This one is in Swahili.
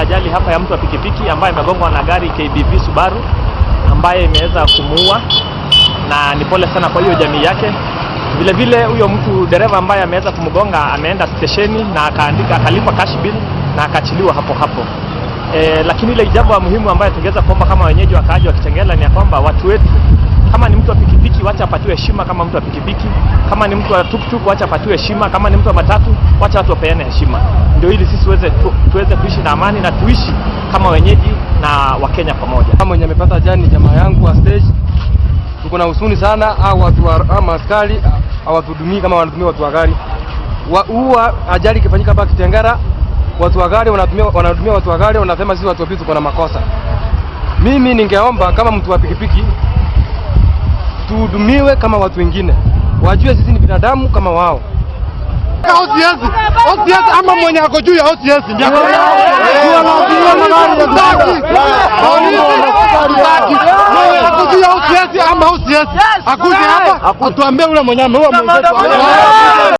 ajali hapa ya mtu wa pikipiki ambaye amegongwa na gari KBV Subaru ambaye imeweza kumuua, na ni pole sana kwa hiyo jamii yake. Vile vile huyo mtu dereva ambaye ameweza kumgonga ameenda stesheni na akaandika, akalipa cash bill na akaachiliwa hapo hapo. Lakini ile jambo la muhimu ambayo tungeweza kuomba kama wenyeji wakaaji wa Kitengela ni ya kwamba watu wetu, kama ni mtu wa pikipiki, wacha apatiwe heshima kama mtu wa pikipiki. Kama ni mtu wa tuktuk, wacha apatiwe heshima. Kama ni mtu wa matatu, wacha watu wapeane heshima, ndio ili sisi tuweze kuishi na amani na tuishi kama wenyeji na Wakenya pamoja. Mwenye amepata ajali ni jamaa yangu wa stage. Tuko na huzuni sana, au watu wa askari hawatuhudumii kama wanatumia watu wa gari. Huwa ajali ikifanyika hapa Kitengela, watu wa gari wanatumia watu wa gari, wanasema sisi watu wa pikipiki tuko na makosa. Mimi ningeomba kama mtu wa pikipiki tuhudumiwe kama watu wengine, wajue sisi ni binadamu kama wao. OCS, OCS ama mwenye ako juu ya OCS ndiye ako. Hatutaki. Mwenye ako juu ya OCS ama OCS akuje hapa atuambie ule mwenye ameua mwenzetu.